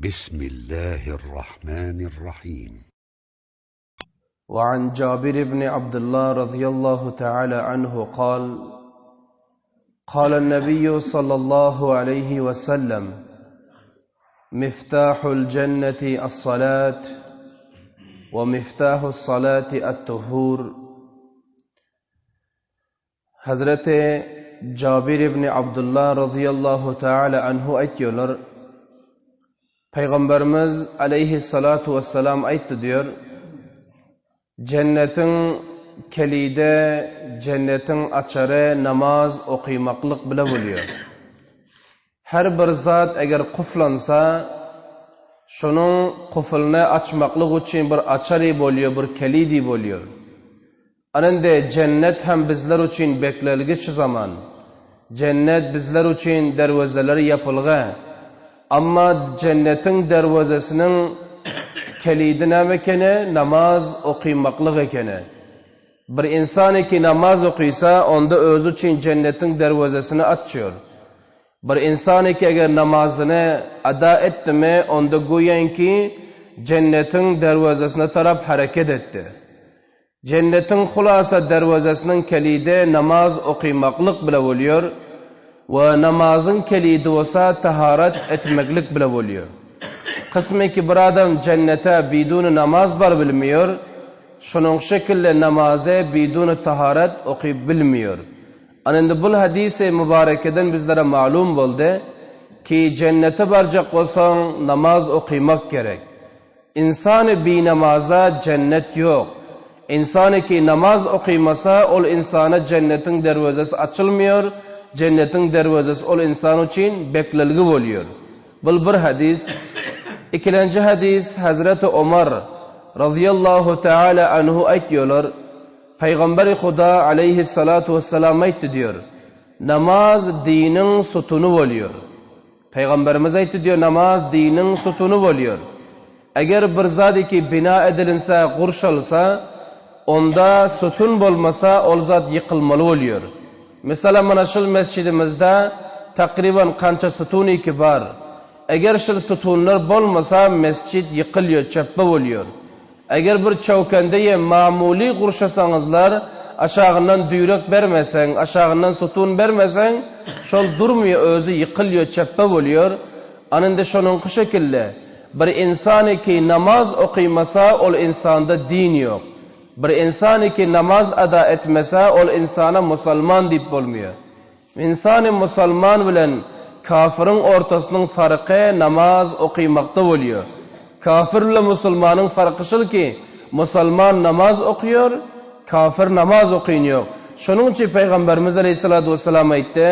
بسم الله الرحمن الرحيم وعن جابر بن عبد الله رضي الله تعالى عنه قال قال النبي صلى الله عليه وسلم مفتاح الجنة الصلاة ومفتاح الصلاة الطهور Hazreti Jabir ibn Abdullah razyallahu taala anhu aýtýarlar, Pygamberimiz aleýhissalatu wessalam aýtdy diýer, Jennetiň kelide, jennetiň açary namaz okymaklyk bile bolýar. Her bir zat eger kuflansa, şonuň kuflyny açmaklyk üçin bir açary bolýar, bir kelidi bolýar. Ana indi jennet hem bizler üçin beklelgiç zaman. Jennet bizler üçin derwezeleri ýapylgy. Amma jennetiň derwezesiniň kelidi näme ekeni? Namaz okymaklyk ekeni. Bir insan ki namaz okysa, onda özi üçin jennetiň derwezesini açýar. Bir insan ki eger namazyny ada etdimi, onda göýänki jennetiň derwezesine tarap hereket etdi. Jennetiň hulasa derwezesiniň kelidi namaz okymaklyk bile bolýar we namazyň kelidi bolsa taharat etmeklik bile bolýar. Kysmy ki bir adam jennete biduny namaz baryp bilmeýär, şonuň şekilde namazy biduny taharat okyp bilmeýär. Ana indi bul hadysy mübarekeden bizlere malum boldy ki jennete barjak bolsaň namaz okymak gerek. Ynsany binamaza jennet ýok. Ynsany ki namaz okymasa ol ynsana jennetiň derwezesi açylmýar, jennetiň derwezesi ol ynsan üçin beklelgi bolýar. Bul bir hadys. Ikilenji hadys Hazreti Omar, razyýallahu teala anhu aýtýarlar, Pygamberi Huda aleýhissalatu wessalam aýtdy diýer, Namaz diniň sutuny bolýar. Pygamberimiz aýtdy diýýär, namaz diniň sutuny bolýar. Eger bir zat iki bina edilinse, gurşalsa, onda sutun bolmasa, ol zat ýykylmaly bolýar. Meselem, mana şul mesjidimizde takryban kança sutun iki bar. Eger şul sutunlar bolmasa, mesjit ýykylýar, çepbe bolýar. Eger bir çöwkende ýe mamuly gurşasaňyzlar, aşagyndan düýrek bermeseň, aşagyndan sutun bermeseň, şol durmýar, özi ýykylýar, çepbe bolýar. Ana indi şonuňky şekilde, bir ynsany ki namaz okymasa, ol ynsanda din ýok. Bir ynsany ki namaz ada etmese, ol ynsana musalman diýip bolmýar. Ynsany musalman bilen kafyryň ortasynyň farky namaz okymakda bolýar. Kafir bile musulmanyň farky şul ki, musalman namaz okýar, kafir namaz okyn ýok. Şonuň üçin Pygamberimiz aleýhissalatu wessalam aýtdy,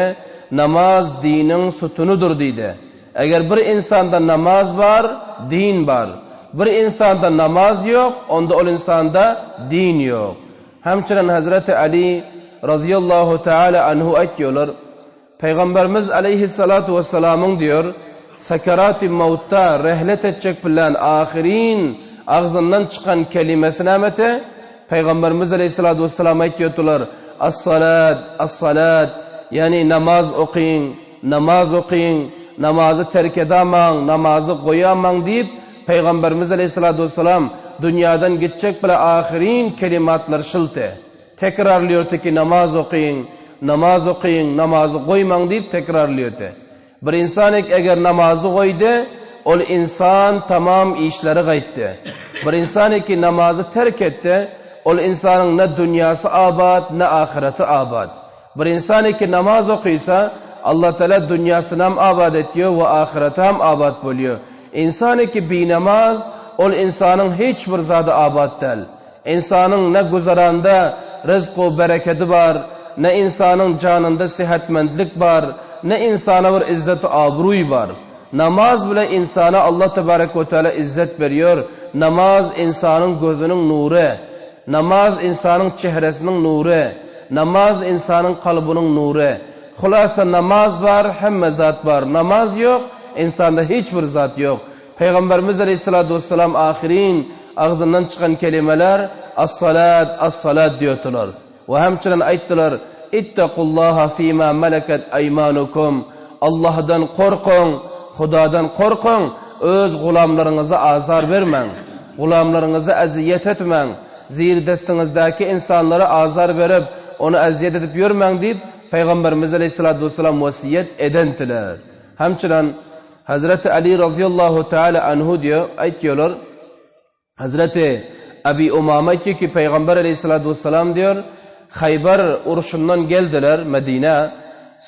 Namaz diniň sutunydyr diýdi. Eger bir ynsanda namaz bar, din bar. Bir ynsanda namaz ýok, onda ol ynsanda din ýok. Hemçinin Hazreti Ali razyýallahu taala anhu aýtýarlar, Pygamberimiz aleýhissalatu wessalamyň diýer, sekeraty mawtda rehlet etjek bilen ahyryn agzyndan çykan kelimesi nämeti? Pygamberimiz aleýhissalatu wessalam aýtýardylar, As-salat, as-salat, ýagny namaz okyň, namaz okyň, namazy terk edamaň, namazy goýamaň diýip, Pygamberimiz aleýhissalatu wessalam dünýadan gitjek bile ahyryn kelimatlar şylty. Tekrarlýordy ki namaz okyň, namaz okyň, namazy goýmaň diýip tekrarlýordy. Bir insan ek eger namazy goýdy, ol insan tamam işleri gaýtdy. Bir insan ki namazy terk etdi, ol insanyň ne dünýasy abat, ne ahyreti abat. Bir insan ki namaz okysa, Allah Teala dünýasynam abat etýär we ahyretam abat bolýar. Insan ki binamaz, ol insanyň hiç bir zady abat däl. Insanyň ne güzeranda ryzk u berekedi bar, ne insanyň janynda sihetmendlik bar, ne insana bir izzet u abruý bar. Namaz bile insana Allah tebarek we teala izzet berýär. Namaz insanyň gözüniň nury. Namaz ynsanyň çehresiniň nury. Namaz ynsanyň kalbynyň nury. Hulasa namaz bar, hemme zat bar. Namaz ýok, ynsanda hiç bir zat ýok. Pygamberimiz aleýhissalatu wessalam ahyryn agzyndan çykan kelimeler As-salat, as-salat diýerdiler. We hemçinin aýtdylar, Ittakullaha fima malakat aýmanukum. Allahdan gorkuň, Hudadan gorkuň. Öz gulamlaryňyza azar bermäň. Gulamlaryňyza ezýet etmäň. Zirdestiňizdäki insanlara azar berip, ony ezýet edip ýörmäň diýip, Pygamberimiz aleýhissalatu wessalam wesýet edendiler. Hemçilen Hazreti Ali razyýallahu teala anhu diýip aýtýarlar. Hazreti Abi Umama aýtýar ki, Pygamber aleýhissalatu wessalam diýýär, Haýbar urşundan geldiler Medinä.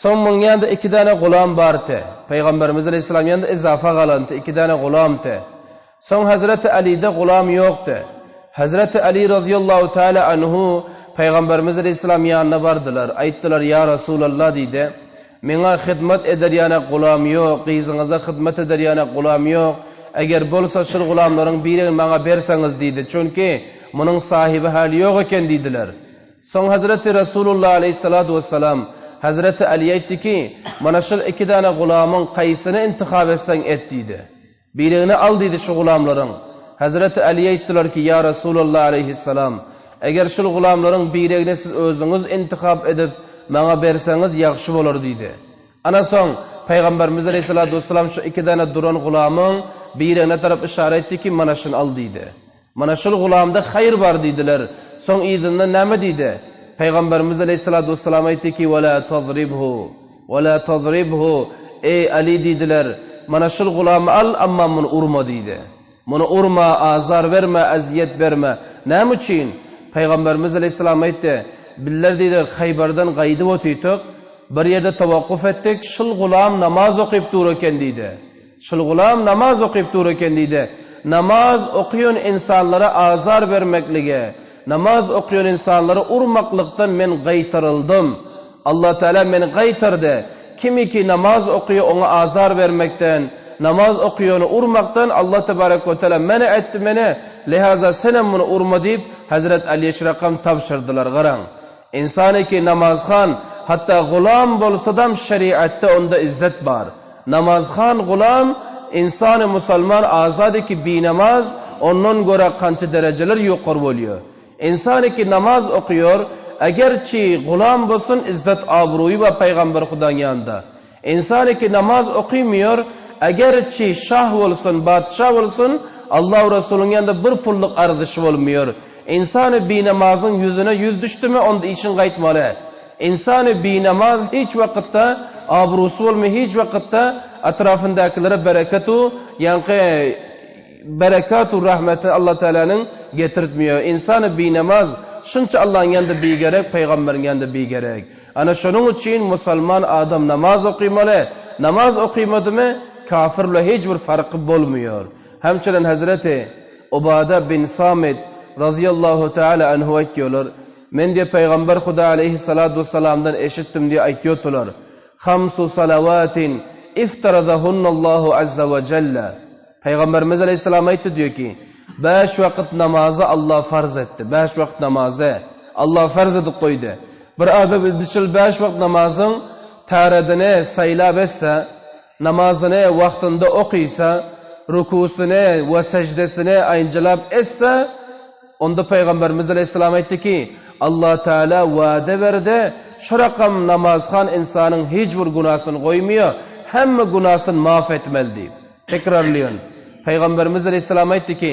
Soň muň ýanynda iki däne gulam bardy. Pygamberimiz aleýhissalam ýanynda izafa galandy, iki däne gulamdy. Soň Hazreti Alide gulam ýokdy. Hazreti Ali razyýallahu teala anhu Pygamberimiz aleýhissalam ýanyna bardylar. Aýtdylar, Ýa Resulallah diýdi, Meňa hyzmat eder ýanak gulam ýok, gyzyňyza hyzmat eder ýanak gulam ýok. Eger bolsa şul gulamlaryň birini maňa berseňiz diýdi. Çünki munuň sahyby häli ýok eken diýdiler. Soň Hazreti Resulullah aleýhissalatu wessalam Hazreti Alyýa aýtdy ki, Mana şul iki däne gulamyň kaýsyny intihap etseň et diýdi. Birini al diýdi şu gulamlaryň. Hezreti Alyýa aýtdylar ki, Ýa Resulallah aleýhissalam, eger şul gulamlaryň biregini siz özüňiz intihap edip, maňa berseňiz ýagşy bolar diýdi. Ana soň, Pygamberimiz aleýhissalatu wessalam şu iki däne duran gulamyň biregine tarap yşara etdi ki, mana şuny al diýdi. Mana şul gulamda haýyr bar diýdiler. Soň yzyndan näme diýdi? Pygamberimiz aleýhissalatu wessalam aýtdy ki, Wela tadribhu, wela tadribhu, Eý, Aly diýdiler, mana şul gulamy al, amma muny urma diýdi. Muny urma, azar berme, ezýet berme. Näme üçin? Pygamberimiz aleýhissalam aýtdy, Bizler diýdi, Haýbardan gaýdyp otydyk, bir ýerde tawakkuf etdik, şul gulam namaz okyp dur eken diýdi. Şul gulam namaz okyp dur eken diýdi. Namaz okýan ynsanlara azar bermeklige, namaz okýan ynsanlary urmaklykdan men gaýtaryldym. Allatagala meni gaýtardy. Kimiki namaz okýa oňa azar bermekden, namaz okýany urmakdan Allah tebarek we teala mene etdi meni, lihaza senem muny urma diýip Hezret Alyýa şu rakam tabşyrdylar. Garaň. Ynsan ki namazhan, hatda gulam bolsadam şeriatda onda izzet bar. Namazhan gulam, ynsany musalman azady ki binamaz ondan görä kança derejeler ýokary bolýar. Ynsan ki namaz okýar, egerçi gulam bolsun izzet abroýy bar Pygamber Hudaň ýanynda. Ynsan ki namaz okymýar, egerçi şah bolsun, patyşa bolsun, Allahu Resulyň ýanynda bir pulluk arzyşy bolmaýar. Ynsany binamazyň ýüzüne ýüz düşdümi onda işiň gaýtmaly. Ynsany binamaz hiç wakytda abrusy bolmaýar hiç wakytda atrafyndakilere bereketu ýaňky berekatu rahmeti Allah Tealanyň getirtmeýär. Ynsany binamaz şunça Allahyň ýanynda bigerek pygamberiň ýanynda bigerek. Ana şonuň üçin musalman adam namaz okymaly. Namaz okymadymy kafir bilen hiç bir farky bolmaýar. Hemçinin Hezreti Ubada bin Samit razyýallahu teala anhu aýtýarlar, Men diýip Pygamber Huda aleýhissalatu wessalamdan eşitdim diýip aýtýardylar, Hamsu salawatin iftaradahunallahu azza we jelle. Pygamberimiz aleýhissalam aýtdy diýýär ki, Bäş wagt namazy Allah farz etdi. Bäş wagt namazy Allah farz edip goýdy. Bir adam indi şol bäş wagt namazyň täredini saýlap etse, Namazyny wagtynda okysa, rukusyny we seždesini aýynjylap etse, onda Pygamberimiz aleýhissalam aýtdy ki, Allatagala wada berdi, şu rakam namazhan ynsanyň hiç bir günasyny goýmaýar, hemme günasyny maaf etmeli diýip. Tekrarlaýan. Pygamberimiz aleýhissalam aýtdy ki,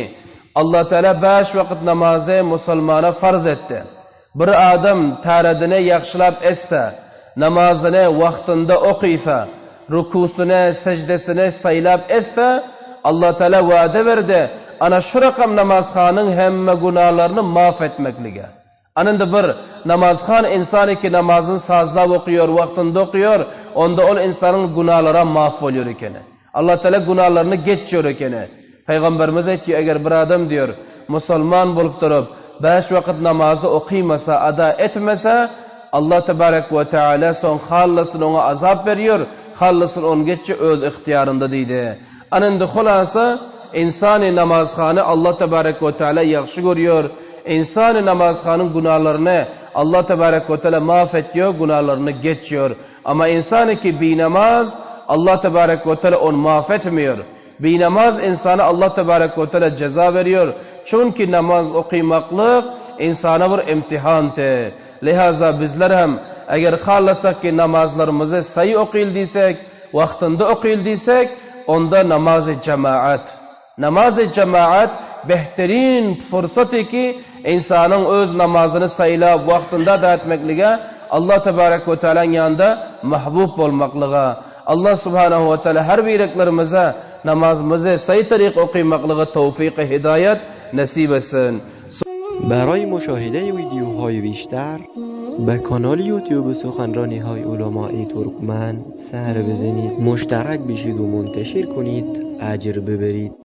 Allatagala bäş wagt namazy musulmana farz etdi. Bir adam täredini ýagşylap etse, namazyny wagtynda okysa, rukusyny, seždesini saýlap etse, Allatagala wada berdi, ana şu rakam namazhanyň hemme günalaryny maaf etmeklige. Ana indi bir namazhan ynsan ki namazyny sazlap okýar, wagtynda okýar, onda ol ynsanyň günalaram maaf bolýar ekeni. Allatagala günalaryny geçýär ekeni. Pygamberimiz aýtýar, eger bir adam diýer, musulman bolup durup, bäş wagt namazy okymasa, ada etmese, Allah tebarek we teala soň hallasyn oňa azap berýär, hallasyn ony geçýär öz ygtyýarynda diýdi. Ana indi hulasa, ynsany namazhany Allah tebarek we teala ýagşy görýär. Ynsany namazhanyň günalaryny Allah tebarek we teala maaf etýär, günalaryny geçýär. Amma ynsany ki binamaz, Allah tebarek we teala ony maaf etmeýär. Binamaz ynsana Allah tebarek we teala jeza berýär. Çünki namaz okymaklyk ynsana bir imtihandy. Lihaza bizler hem eger halasak ki namazlarymyzy saýy okyl diýsek, wagtynda okyl diýsek, Onda namazy jemaat. Namazy jemaat behterin fursaty ki, ynsanyň öz namazyny saýlap wagtynda ada etmeklige, Allah tebarek we tealaň ýanynda mahbub bolmaklyga. Allah subhanahu we teala her bireklerimize namazymyzy saýy taryk okymaklyga towfyky hidaýat nesip etsin. برای مشاهده ویدیوهای بیشتر به کانال یوتیوب سخنرانی های علمای ترکمن سر بزنید مشترک بشید و منتشر کنید اجر ببرید.